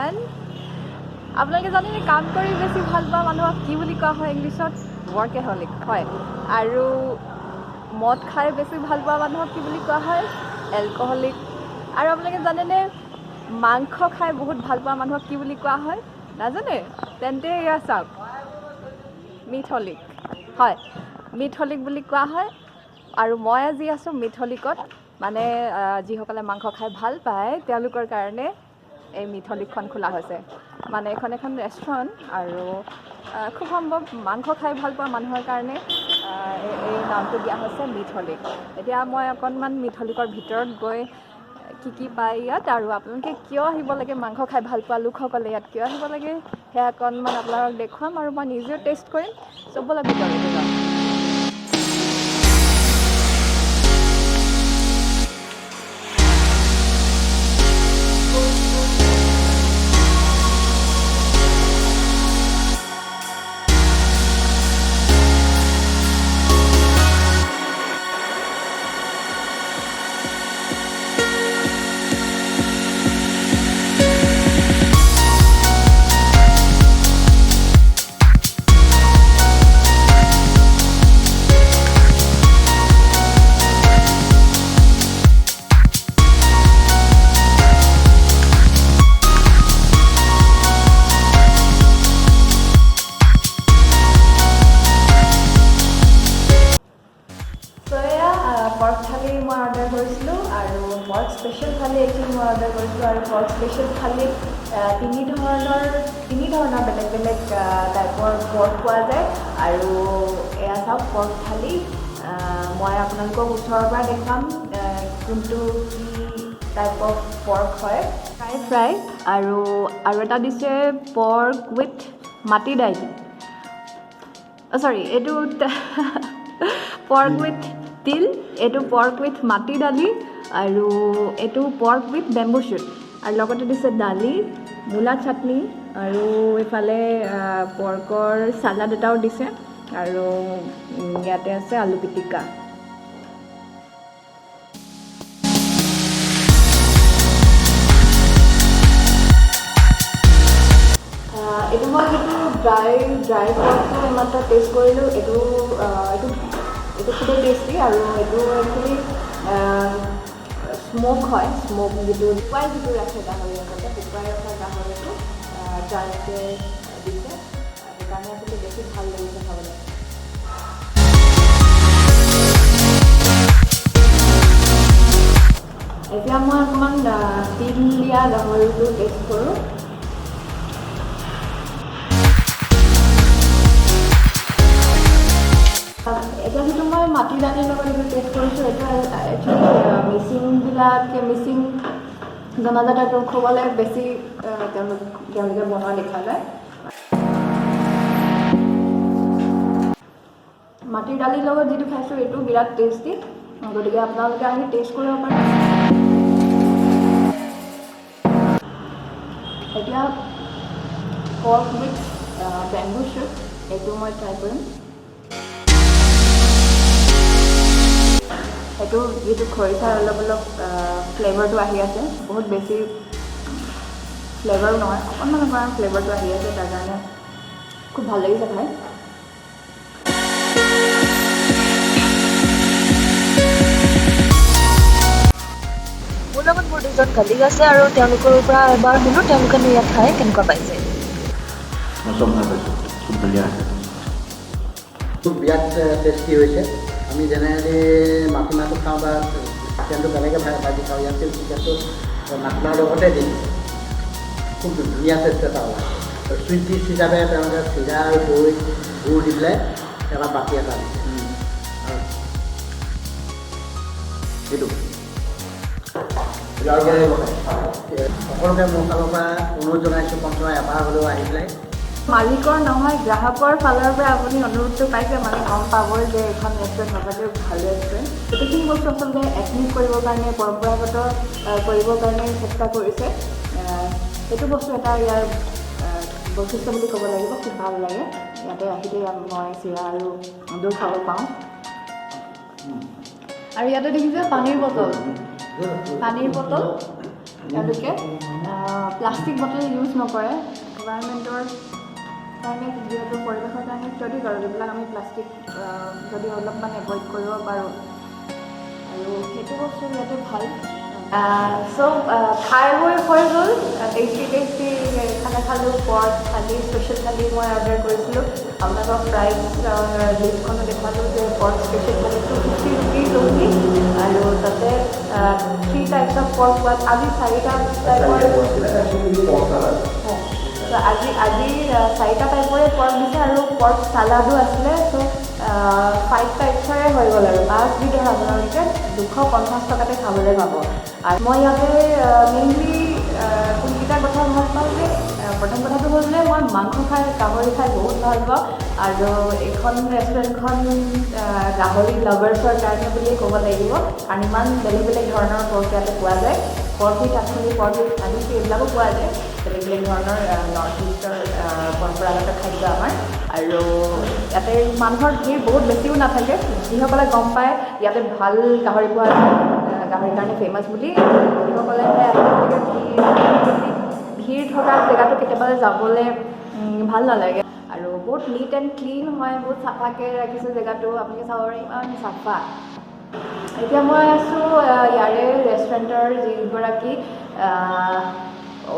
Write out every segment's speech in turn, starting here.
Everyone. আপোনালোকে জানেনে, কাম কৰি বেছি ভাল পোৱা মানুহক কি বুলি কোৱা হয় ইংলিছত? ৱৰ্কেহলিক হয়। আৰু মদ খাই বেছি ভাল পোৱা মানুহক কি বুলি কোৱা হয়? এলকহলিক। আৰু আপোনালোকে জানেনে, মাংস খাই বহুত ভাল পোৱা মানুহক কি বুলি কোৱা হয়? নাজানে? তেন্তে এয়া চাওক, মিথলিক হয়, মিথলিক বুলি কোৱা হয়। আৰু মই আজি আছোঁ মিথলিকত। মানে যিসকলে মাংস খাই ভাল পায়, তেওঁলোকৰ কাৰণে এই মিথলিকখন খোলা হৈছে। মানে এইখন এখন ৰেষ্টুৰেণ্ট আৰু খুব সম্ভৱ মাংস খাই ভাল পোৱা মানুহৰ কাৰণে এই নামটো দিয়া হৈছে মিথলিক। এতিয়া মই অকণমান মিথলিকৰ ভিতৰত গৈ কি কি পায় ইয়াত আৰু আপোনালোকে কিয় আহিব লাগে, মাংস খাই ভাল পোৱা লোকসকলে ইয়াত কিয় আহিব লাগে, সেয়া অকণমান আপোনালোকক দেখুৱাম আৰু মই নিজেও টেষ্ট কৰিম। চ' ব'লক, ভিতৰলৈকে যাওঁ। চ' এয়া পৰ্ক থালি মই অৰ্ডাৰ কৰিছিলোঁ আৰু পৰ্ক স্পেচিয়েল থালি একচুৱেলি মই অৰ্ডাৰ কৰিছিলোঁ। আৰু পৰ্ক স্পেচিয়েল থালিত তিনি ধৰণৰ বেলেগ বেলেগ টাইপৰ পৰ্ক পোৱা যায়। আৰু এয়া চাওক পৰ্ক থালি। মই আপোনালোকক ওচৰৰ পৰা দেখুৱাম কোনটো কি টাইপ অফ পৰ্ক হয়। ফ্ৰাই ফ্ৰাই আৰু আৰু এটা দিছে পৰ্ক উইথ মাটি দাইল, চৰি, এইটো পৰ্ক উইথ তিল, এইটো পৰ্ক উইথ মাটি দালি আৰু এইটো পৰ্ক উইথ বেম্বু শ্বুট। আৰু লগতে দিছে দালি, মূলা চাটনি আৰু এইফালে পৰ্কৰ চালাড এটাও দিছে আৰু ইয়াতে আছে আলু পিটিকা। এইটো মই যিটো ড্ৰাই ড্ৰাই পৰ্কটো এইমাত্ৰ টেষ্ট কৰিলোঁ, এইটো খুবেই টেষ্টি। আৰু এইটো একচুৱেলি স্ম'ক হয়, স্ম'ক যিটো শুকুৱাই যিটো ৰাখে গাহৰি, আচলতে শুকুৱাই ৰখা গাহৰিটো ড্ৰাইকৈ দিছে, সেইকাৰণে আচলতে বেছি ভাল লাগিছে খাবলৈ। এতিয়া মই অকণমান তিল দিয়া গাহৰিটো টেষ্ট কৰোঁ। এতিয়া যিটো মই মাটি দালিৰ লগত এইটো টেষ্ট কৰিছোঁ, এইটো একচুৱেলি মিচিংবিলাক, মিচিং জনজাতীয় লোকসকলে বেছি তেওঁলোকে বনোৱা দেখা যায়। মাটিৰ দালিৰ লগত যিটো খাইছোঁ, এইটো বিৰাট টেষ্টি। গতিকে আপোনালোকে আহি টেষ্ট কৰিব পাৰে। এতিয়া পৰ্ক উইথ বেম্বু শ্বুট, এইটো মই ট্ৰাই কৰিম। সেইটো যিটো খৰিচাৰ অলপ অলপ ফ্লেভাৰটো আহি আছে, বহুত বেছি ফ্লেভাৰো নহয়, অকণমান অকণমান ফ্লেভাৰটো আহি আছে, তাৰ কাৰণে খুব ভাল লাগিছে খাই। মোৰ লগত মোৰ দুজন কলিগ আছে আৰু তেওঁলোকৰ পৰা এবাৰ শুনো, তেওঁলোকেনো ইয়াত খাই কেনেকুৱা পাইছে। মই চব ভাল পাইছোঁ, খুব ধুনীয়া আছে। খুব বিৰাট টেষ্টি হৈছে। আমি জেনেৰেলি মাটিমাহটো খাওঁ বা চিকেনটো বেলেগে ভাজি খাওঁ, ইয়াত কিন্তু চিকেনটো মাটিমাহৰ লগতে দিম, খুব ধুনীয়া টেষ্ট এটা ওলায়। আৰু চুইট ডিছ হিচাপে তেওঁলোকে চিৰা আৰু দৈ গুড় দি পেলাই এটা বাতি এটা দিছে আৰু সেইটো এইটো আৰু ভাল লাগিব খাই। সকলোকে মোৰ ফালৰ পৰা অনুৰোধ জনাইছোঁ, কমচে কম এবাৰ হ'লেও আহি পেলাই। মালিকৰ নহয়, গ্ৰাহকৰ ফালৰ পৰা আপুনি অনুৰোধটো পাইছে, মানে গম পাবই যে এইখন ৰেষ্টুৰেণ্ট সঁচাকৈ ভাল ৰেষ্টুৰেণ্ট। গোটেইখিনি বস্তু আচলতে এথনিক কৰিবৰ কাৰণে, পৰম্পৰাগত কৰিবৰ কাৰণে চেষ্টা কৰিছে। সেইটো বস্তু এটা ইয়াৰ বৈশিষ্ট্য বুলি ক'ব লাগিব। খুব ভাল লাগে। ইয়াতে আহিলেই মই চিৰা আৰু দৈ খাব পাওঁ। আৰু ইয়াতে দেখিছে পানীৰ বটল, পানীৰ বটল তেওঁলোকে প্লাষ্টিক প্লাষ্টিক বটল ইউজ নকৰে। এনভাইৰমেণ্টৰ কাৰণে, যিহেতু পৰিৱেশৰ কাৰণে ক্ষতিকাৰক এইবিলাক, আমি প্লাষ্টিক যদি অলপমান এভইড কৰিব পাৰোঁ আৰু সেইটো বস্তু ইয়াতে ভাল। চ' খাই বৈ হৈ গ'ল। টেষ্টি টেষ্টি খানা খালোঁ। পৰ্ক থালি, স্পেচিয়েল থালি মই অৰ্ডাৰ কৰিছিলোঁ। আপোনালোকক প্ৰাইচ লিষ্টখনো দেখুৱালোঁ যে পৰ্ক স্পেচিয়েল থালি ₹250 অনলি আৰু তাতে থ্ৰী টাইপছ অফ পৰ্ক পোৱা, আজি চাৰিটা টাইপৰ। ত' আজি চাৰিটা টাইপৰে পৰ্ক দিছে আৰু পৰ্ক চালাডো আছিলে। চ' ফাইভ টাইপছৰে হৈ গ'ল আৰু পাঁচবিধৰ আপোনালোকে 250 টকাতে খাবলৈ পাব। আৰু মই ইয়াতে মেইনলি কোনকেইটা কথা ভাল পাওঁ যে প্ৰথম কথাটো হ'ল যে মই মাংস খাই, গাহৰি খাই বহুত ভাল পাওঁ আৰু এইখন ৰেষ্টুৰেণ্টখন গাহৰি লাভাৰ্ছৰ কাৰণে বুলিয়ে ক'ব লাগিব, কাৰণ ইমান বেলেগ বেলেগ ধৰণৰ পৰ্ক ইয়াতে পোৱা যায়। পৰ্ক উইথ আখনি, পৰ্ক উইথ আলু, এইবিলাকো পোৱা যায়। বেলেগ বেলেগ ধৰণৰ নৰ্থ ইষ্টৰ পৰম্পৰাগত খাদ্য আমাৰ। আৰু ইয়াতে মানুহৰ ভিৰ বহুত বেছিও নাথাকে। যিসকলে গম পায় ইয়াতে ভাল গাহৰি পোৱা যায়, গাহৰিৰ কাৰণে ফেমাছ বুলি, সেইসকলেহে আহে। গতিকে ভিৰ ভিৰ থকা জেগাটো কেতিয়াবা যাবলৈ ভাল নালাগে। আৰু বহুত নিট এণ্ড ক্লিন হয়, বহুত চাফাকৈ ৰাখিছে জেগাটো। আপুনি চাব পাৰে, ইমান চাফা। এতিয়া মই আছোঁ ইয়াৰে ৰেষ্টুৰেণ্টৰ যিগৰাকী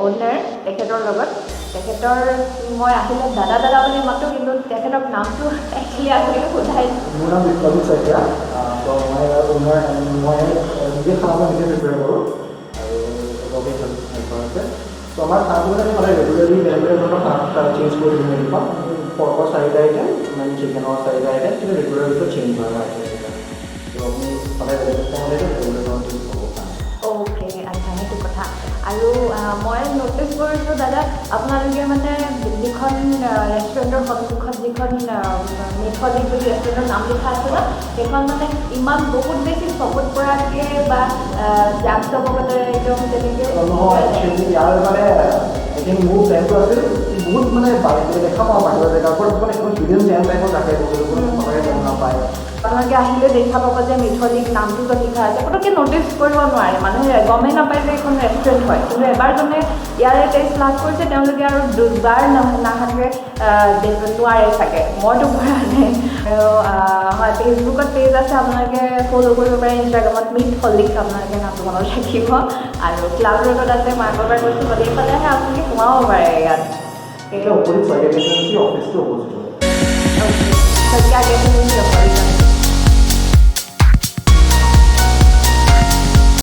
অ'নাৰ, তেখেতৰ লগত। তেখেতৰ মই আহিলে দাদা দাদা বুলি মাতোঁ, কিন্তু তেখেতক নামটো একচুৱেলি আজিলৈকে সোধাই মোৰ নাম বিপ্লৱজিৎ শইকীয়া। ত' মই অ'নাৰ এণ্ড মই নিজে খানাটো নিজে প্ৰিপেয়াৰ কৰোঁ আৰু এগৰাকী হেল্পাৰ আছে। ত' আমাৰ খানাটো মানে আমি সদায় ৰেগুলাৰলি বেলেগ বেলেগ ধৰণৰ খানা চেঞ্জ কৰি দিওঁ। মেনুখন পৰ্কৰ চাৰিটা আইটেম, মানে চিকেনৰ চাৰিটা আইটেম, কিন্তু ৰেগুলাৰ বেছত চেঞ্জ হয় আমাৰ আইটেমবিলাক। ত' আপুনি সদায় বেলেগ বেলেগ টাইমত আহিলে বেলেগ বেলেগ ধৰণৰ টেষ্ট পাব খানা। অ'কে, আচ্ছা, সেইটো কথা। আৰু মই ন'টিছ কৰিছোঁ দাদা, আপোনালোকে মানে যিখন ৰেষ্টুৰেণ্টৰ সন্মুখত যিখন মিঠলি বুলি ৰেষ্টুৰেণ্টৰ নাম লিখা আছে ন, সেইখন মানে ইমান বহুত বেছি চকুত পৰাকৈ বা জাক জমকতাৰে একদম তেনেকৈ নহয়, একচুৱেলি ইয়াৰ মানে আই থিংক মোৰ প্লেনটো আছিল বহুত মানে দেখা পাওঁ বাহিৰৰ জেগাৰ পৰা, মানে একদম হিডেন জেম টাইপত ৰাখে বস্তুটো, সদায় গম নাপায়। আপোনালোকে আহিলে দেখা পাব যে মিঠলিক নামটো য'ত লিখা আছে, পটককৈ ন'টিছ কৰিব নোৱাৰে, মানুহে গমেই নাপায় যে এইখন ৰেষ্টুৰেণ্ট হয়। কিন্তু এবাৰ যোনে ইয়াৰে টেষ্ট লাভ কৰিছে, তেওঁলোকে আৰু দুবাৰ নাহাকৈ নোৱাৰে চাগে। মইতো পৰা নাই। আৰু হয়, ফেচবুকত পেজ আছে, আপোনালোকে ফ'ল' কৰিব পাৰে। ইনষ্টাগ্ৰামত মিট হলিক, আপোনালোকে নামটো মনত ৰাখিব। আৰু ক্লাব ৰোডত আছে, মই আগৰ পৰাই কৈছোঁ, গ'লে এইফালে আহে আপোনালোকে সোমাব পাৰে ইয়াত। এতিয়া অপজিট শইকীয়া গেছ এজেঞ্চি অফিচটো অপজিট হয়। Saikia gas agency opposite.